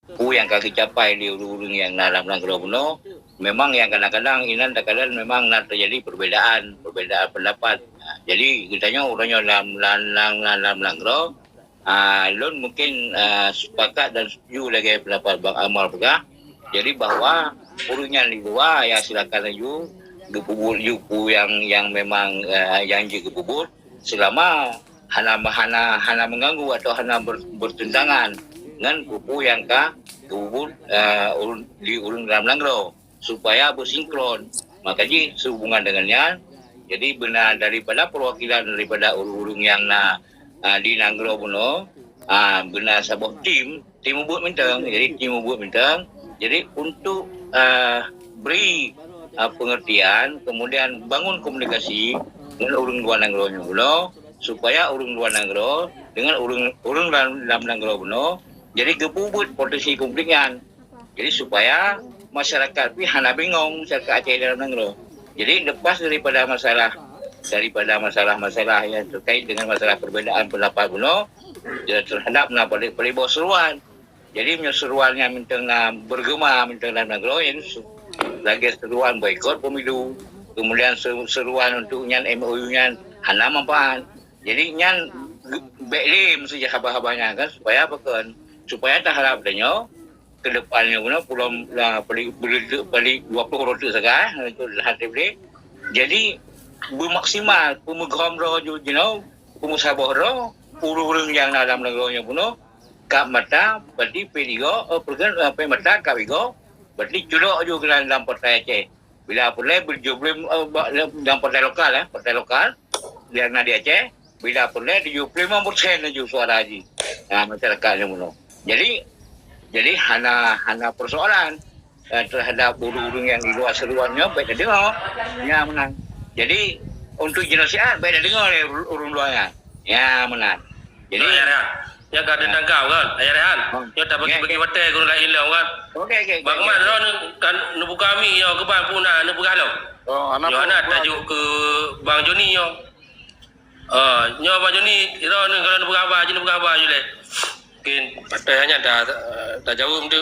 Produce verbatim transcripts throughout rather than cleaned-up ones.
Peue nyang ka geucapai lé ureuëng-ureuëng nyang na lam nanggroe bunoe, memang nyang kadang-kadang inan takalon memang na teujadi perbedaan, perbedaan pendapat. Ha, jadi geutanyoe uroe nyoe lam, lam, lam, lam, lam nanggroe, ha, lôn mungkin, ha, sepakat dan setuju lagée pendapat Bang Amal peugah. Jadi bahwa ureuëng nyan di luwa, ya silakan laju geupeubuet ju peue nyang, nyang memang, ha, nyang jeuet geupeubuet selama hana, hana, hana mengganggu atau hana ber-, bertentangan ngon peue-peue nyang ka geubuet, eh, ureuëng, di ureuëng dalam nanggroe, supaya bersinkron. Maka jih sehubungan dengan nyan, jadi beuna daripada perwakilan daripada ureuëng-ureuëng nyang na, eh, di nanggroe bunoe, ah, beuna saboh tim, tim mubuet mantong. Jadi tim mubuet mantong. Jadi untuk, eh, beri, eh, pengertian, kemudian bangun komunikasi dengan ureuëng luwa nanggroe nyoe bunoe, supaya ureuëng luwa nanggroe dengan ureuëng, ureuëng dalam, dalam nanggroe bunoe jadi geupeubuet potensi konflik nyan. Jadi supaya masyarakat pih hana bingong, masyarakat Aceh dalam nanggroe. Jadi lepas daripada masalah, daripada masalah-masalah yang terkait dengan masalah perbedaan pendapat bunoe, ya, terhadap na paléh, paléh boh seruan. Jadi meunyoe seruan nyan mantong na bergema mantong dalam nanggroe, jadi su-, lagée seruan boikot pemilu, kemudian se-, seruan untuk nyan M O U nyan hana manfaat. Jadi nyan ge-, bék lé meusti haba-haba nyan kan, supaya apa kan? Supaya taharap tanyoe ke depan nyoe guna pulang, ah, paling, paling, paling dua puluh rote sagai, itu hati boleh. Jadi beumaksimal peumeugohlom droe ju-, jinoe, peumeusaboh droe, ureuëng-ureuëng nyang na lam nanggroe nyoe bunoe, kab mata, berarti pih igoe, eh, peureugen, eh, pih mata, kab igoe, berarti culok ju keunan lam partai Aceh. Bila peureulée, berjublim, eh, ba-, lam partai lokal, eh, partai lokal, nyang na di Aceh, bila peureulée tujuh puluh lima persen laju suara jih, ha, masyarakat nyang bunoe. Jadi, jadi hana, hana persoalan, eh, terhadap ureuëng-ureuëng nyang di luwa seruan nyoe, bék tadeungoe, nyang meunan. Jadi, untuk jinoe siat, bék tadeungoe lé ureuëng luwa nyan. Nyang meunan. Jadi, ya, ya. Nyan ka ditangkap kan, Ayah Rehan? Hmm. Nyoe tabagi-bagi watée gurée laén lom kan? Okey, okey, okey. Bang Mat, droeneuh kan neubuka mi nyoe keuban peue na neupeugah lom? Oh, hana peue, hana tajuk keu Bang Joni nyoe. Ah, nyoe Bang Joni, droeneuh kalau neupeugah haba, jih neupeugah haba ju lé. Mungkin patéh nyan ta, tajaweueb tu.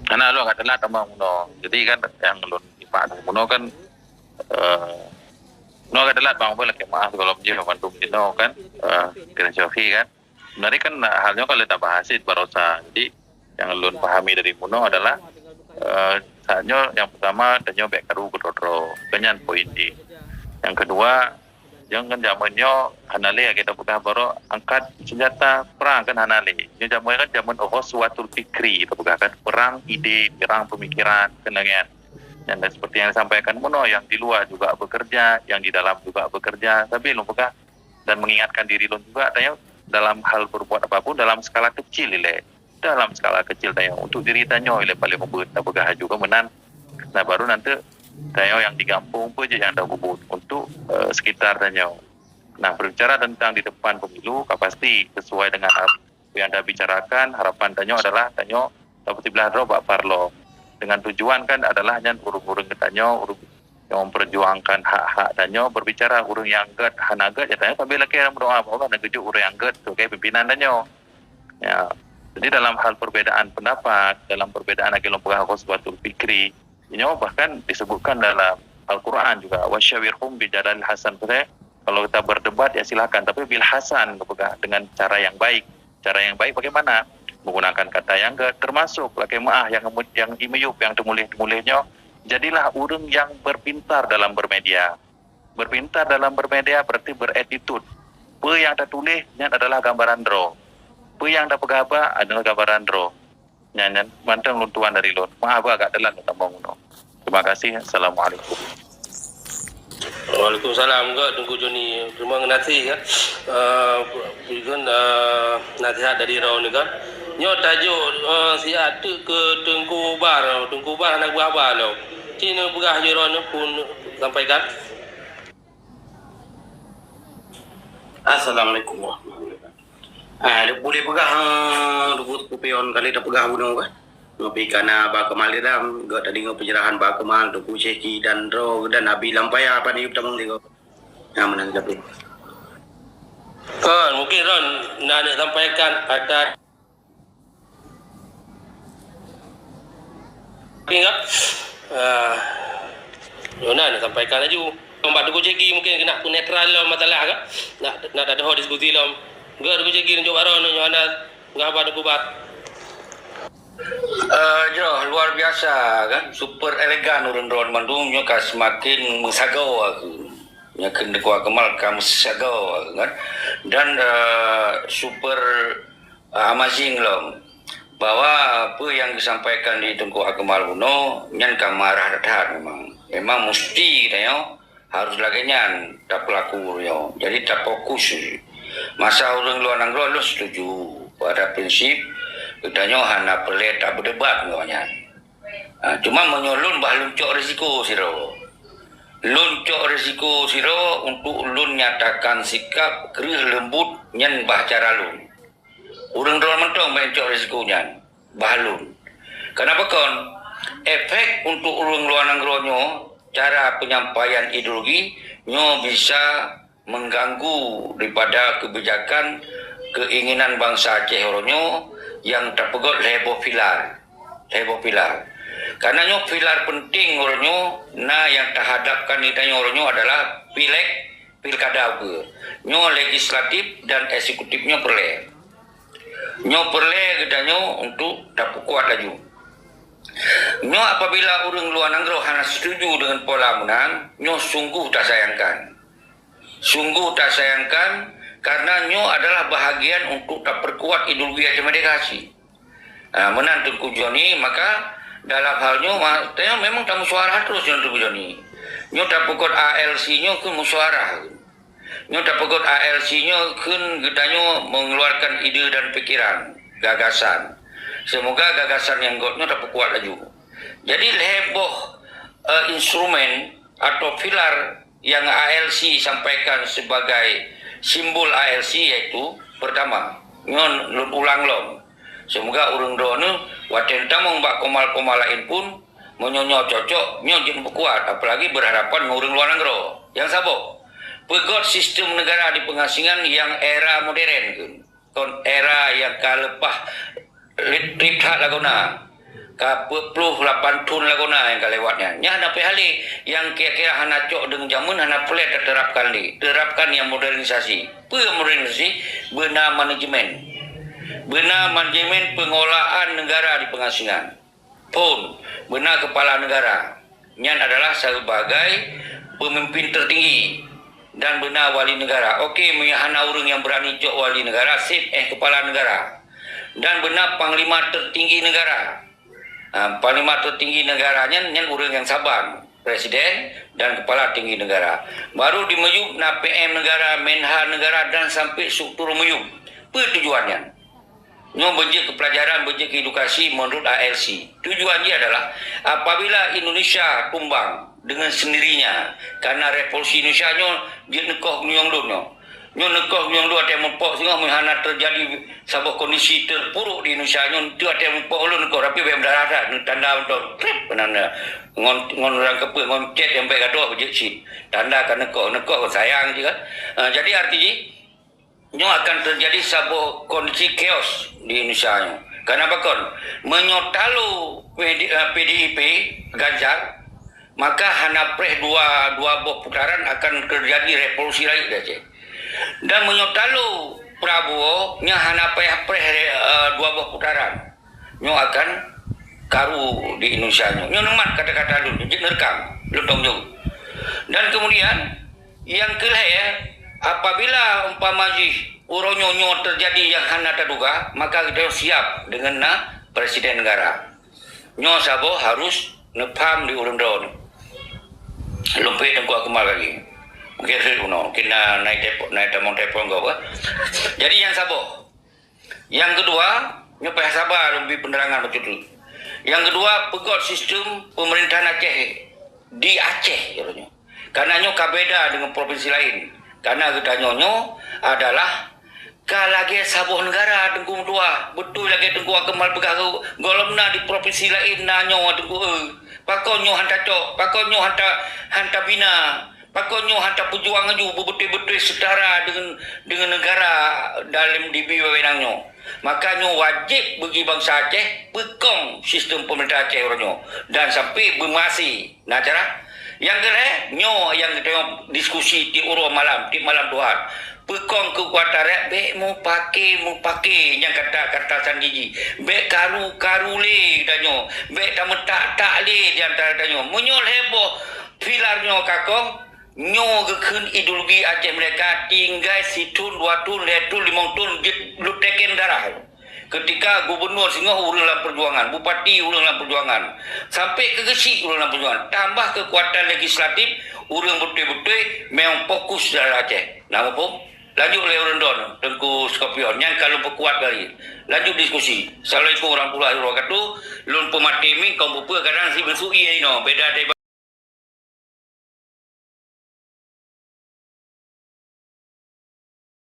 Hana lôn agak teulat tamong bunoe. Jadi kan nyang lôn simak bunoe kan, eh, bunoe agak teulat bang, lakée meuáh sigohlom jih bandum jinoe kan, eh, kira Syafie kan. Sebenarnya kan hal nyoe kan lôn tabahas cit barosa. Jadi nyang lôn pahami dari bunoe adalah, eh, saat nyoe nyang pertama tanyoe bék karu keudroe-droe. Kan nyan poin jih. Nyang kedua, Nyang kan jameun nyoe hana lé lagée tapeugah baroe angkat senjata perang kan hana lé. Nyoe jameun kan jameun ghazwatul fikri tapeugah kan, perang ide, perang pemikiran, kan lagée nyan. Dan seperti yang disampaikan bunoe, yang di luar juga bekerja, yang di dalam juga bekerja. Tapi lôn peugah dan mengingatkan diri lôn juga, tanyoe dalam hal berbuat apapun dalam skala kecil ilée. Dalam skala kecil tanyoe, untuk diri tanyoe ilée paléng ubeut tapeugah laju keu meunan. Nah, baru nanti tanyoe nyang di gampông peue jih nyang tapubuet untuk, eh, sekitar tanyoe. Nah, berbicara tentang di depan pemilu, ka pasti sesuai dengan ap-, yang tabicarakan, harapan tanyoe adalah tanyoe tapeusiblah droe bak parlo. Dengan tujuan kan adalah nyan ureuëng-ureuëng geutanyoe, ureuëng nyang memperjuangkan hak-hak tanyoe, berbicara ureuëng nyang gét hana gét, ya tanyoe sambil lakée dalam doa, bahwa na geujok ureuëng nyang gét sebagai pimpinan tanyoe. Ya. Jadi dalam hal perbedaan pendapat, dalam perbedaan lagée lôn peugah ghazwatul fikri, nyoe bahkan disebutkan dalam Al-Quran juga, "Wasyawirhum bil jadalil hasan." Maksudnya, kalau kita berdebat, ya silakan, tapi bil hasan, peugah dengan cara yang baik. Cara yang baik bagaimana? Menggunakan kata yang gét, termasuk lakée meuáh nyang, nyang imiyup nyang teumuléh-teumuléh nyoe, jadilah ureuëng yang berpintar dalam bermedia. Berpintar dalam bermedia berarti beretitut. Peue nyang tatuléh nyan adalah gambaran droe. Peue nyang tapeugah haba adalah gambaran droe. Nyan, nyan mantong lôn tuan dari lôn. Meuáh bah agak teulat lôn tamong bunoe. Terima kasih. Assalamualaikum. Waalaikumsalam ka Teungku Joni. Terima kasih ka. Eh, berikan, eh, nasihat dari droeneuh ka. Nyoe tajuk, eh, siat teuk keu Teungku Bar. Teungku Bar hana geuhaba lom. Ci neupeugah ju droeneuh pun sampaikan. Assalamualaikum warahmatullahi wabarakatuh. Ah, dia boleh peugah, ah, Teungku Kupion kali dah peugah bunoe kan. Tapi kana Ba Kemal dia dah, gak tadi ngau pencerahan Ba Kemal, Teungku Syeki dan Ro dan Abi Lampaya apa ni tamong dia. Yang menang tapi. Kan, mungkin Ron nak, nak sampaikan atas Ingat, ah, Yonan sampaikan laju. Bak Teungku Cheki mungkin keuneuk peunetral lom masalah ka. Nak, nak tadeungo diskusi lom. Geu Teungku Cheki tunjuk baroe nyoe Yonan. Enggak apa Teungku Bat. Eh, jroh, luar biasa kan. Super elegan ureuëng droe mandum nyoe ka semakin meusagoe aku. Nyoe keu Teungku Akmal ka meusagoe aku kan. Dan, eh, super, eh, amazing lom. Bahwa apa yang disampaikan di Teungku Akmal bunoe nyan ka marah that memang. Memang mesti kita nyoe harus lagée nyan tapeulaku nyoe. Jadi tafokus. Masa ureuëng luwa nanggroe lôn setuju pada prinsip geutanyoe hana peureulée tabeudebat ngon nyan. Ha, cuma meunyoe lôn bah lôn cok risiko sidroe. Lôn cok risiko sidroe untuk lôn nyatakan sikap kreueh leumbut nyan bah cara lôn. Ureuëng droe mantong bèk cok risiko nyan. Bah lôn. Kenapa kon? Efek untuk ureuëng luwa nanggroe nyoe, cara penyampaian ideologi nyoe bisa mengganggu daripada kebijakan keinginan bangsa Aceh uroe nyoe yang tapeugot lhée boh pilar. Lhée boh pilar. Karena nyoe pilar penting uroe nyoe, na yang tahadapkan geutanyoe uroe nyoe adalah pileg, pilkada ukeue. Nyoe legislatif dan eksekutif nyoe peureulée. Nyoe peureulée geutanyoe untuk tapeukuat laju. Nyoe apabila ureuëng luwa nanggroe hana setuju dengan pola meunan, nyoe sungguh tasayangkan. Sungguh tasayangkan karena nyoe adalah bahagian untuk tapeukuat ideologi Aceh Merdeka cit. Ha, meunan Teungku Joni, maka dalam hal nyoe ma-, tanyoe memang tamusyawarah terus ngon Teungku Joni. Nyoe tapeugot A L C nyoe keu musyawarah. Nyoe tapeugot A L C nyoe kheun geutanyoe mengeluarkan ide dan pikiran, gagasan. Semoga gagasan nyang got nyoe tapeukuat laju. Jadi lhée boh, eh, instrumen atau pilar yang A L C sampaikan sebagai simbol A L C, yaitu pertama, nyoe lôn ulang lom. Semoga ureuëng droeneuh watée tamong bak koma-koma laén pun, meunyoe nyoe cocok, nyoe jeuet peukuat, apalagi berhadapan ngon ureuëng luwa nanggroe. Nyang saboh, peugot sistem negara di pengasingan yang era modern kheun. Kon era nyang ka leupah treb that lagoena. Ka peuet ploh lapan thon lagoena nyang ka lewat nyan. Nyan hana pih hale nyang kira-kira hana cok deungon jameun, hana peureulée taterapkan lé. Terapkan nyang modernisasi. Peue modernisasi? Beuna manajemen. Beuna manajemen pengelolaan negara di pengasingan. Phon, beuna kepala negara. Nyan adalah sebagai pemimpin tertinggi dan beuna wali negara. Oke, meunyo hana ureuëng nyang berani cok wali negara, seb éh kepala negara. Dan beuna panglima tertinggi negara. Ha, panglima tertinggi negara nyan, nyan ureuëng nyang saban, presiden dan kepala tinggi negara. Baru di meuyub na P M negara, Menha negara dan sampai struktur meuyub. Peue tujuan nyan? Nyoe beujeuet keu pelajaran, beujeuet keu edukasi menurut A L C. Tujuan jih adalah apabila Indonesia tumbang dengan sendirinya karena revolusi Indonesia nyoe jeuet neukoh meunyoe lôn nyoe. Nyoe neukoh meunyoe lôn watée mupok singoh meuhana terjadi saboh kondisi terpuruk di Indonesia nyoe, teu watée mupok lôn neukoh, tapi bèk meudarah that, neutanda mantong, trép, ngon, ngon urang keupeu, ngon cét nyang bèk gadôh jeuet cit. Tanda ka neukoh, neukoh sayang jih kan. Ah, jadi arti jih, nyoe akan terjadi saboh kondisi chaos di Indonesia nyoe. Kenapa kon? Meunyoe talo P D, eh, P D I P Ganjar, maka hana preh dua, dua boh putaran akan terjadi revolusi rakyat di Aceh. Dan meunyoe talo Prabowo, nyan hana payah preh, eh, dua boh putaran. Nyoe akan karu di Indonesia nyoe. Nyoe neumat kata-kata lôn, jeuet neurekam, lôn tong jong. Dan kemudian, nyang keulhèe, apabila umpama jih uroe nyoe, nyoe terjadi nyang hana taduga, maka geutanyoe siap deungon na presiden negara. Nyoe saboh harus neupham di ureueng droeneuh. Lôn peuet teungku keumah lagi. Mungkin seuet bunoe, mungkin na, na telepon, na tamong telepon gob, eh. Jadi nyang saboh. Nyang keudua, nyoe payah saba lôn bri penerangan bacut teuk. Nyang keudua, peugöt sistem pemerintahan Aceh di Aceh, katanya. Karena nyoe ka beda dengan provinsi lain. Karena geutanyoe nyoe adalah ka lagèe saboh negara, Teungku meutuah. Beutôi lagèe Teungku Akmal peugah, gohlom na di provinsi lain na nyoe, Teungku, eh. Pakon nyoe han tacok, pakon nyoe han ta-, han tabina. Pakon nyoe hana tapeujuang laju beubeutôi-beutôi seutara deungon, deungon neugara dalam dibi wewenang nyoe. Maka nyoe wajéb bagi bansa Aceh peukong sistem pemerintah Aceh uroe nyoe dan sampai beumasi. Na cara? Nyang keulhèe, nyoe nyang geutanyoe diskusi tiep uroe malam, tiep malam Tuhan. Peukong keukuatan rakyat, bèk mupake-mupake nyang kata-kata sandi jih. Bèk karu-karu lé geutanyoe. Bèk tameutak-tak lé di antara tanyoe. Meunyoe lhèe boh pilar nyoe ka kong, nyoe geukheun ideologi Aceh Merdeka tinggai sithon, dua thon, lhèe thon, limong thon jeuet leuteken darah. Keutika gubunur singoh ureueng lam peujuangan, bupati ureueng lam peujuangan, sampai keu geuchik ureueng lam peujuangan, tambah keukuatan legislatif ureueng beutôi-beutôi memang fokus dalam Aceh. Na muphom? Lanjut lé ureueng don, Teungku Scorpion, nyan ka lôn peukuat kali. Lanjut diskusi. Assalamualaikum warahmatullahi wabarakatuh. Lôn peumaté mic, kong peue kadang si beusui inoe, beda dari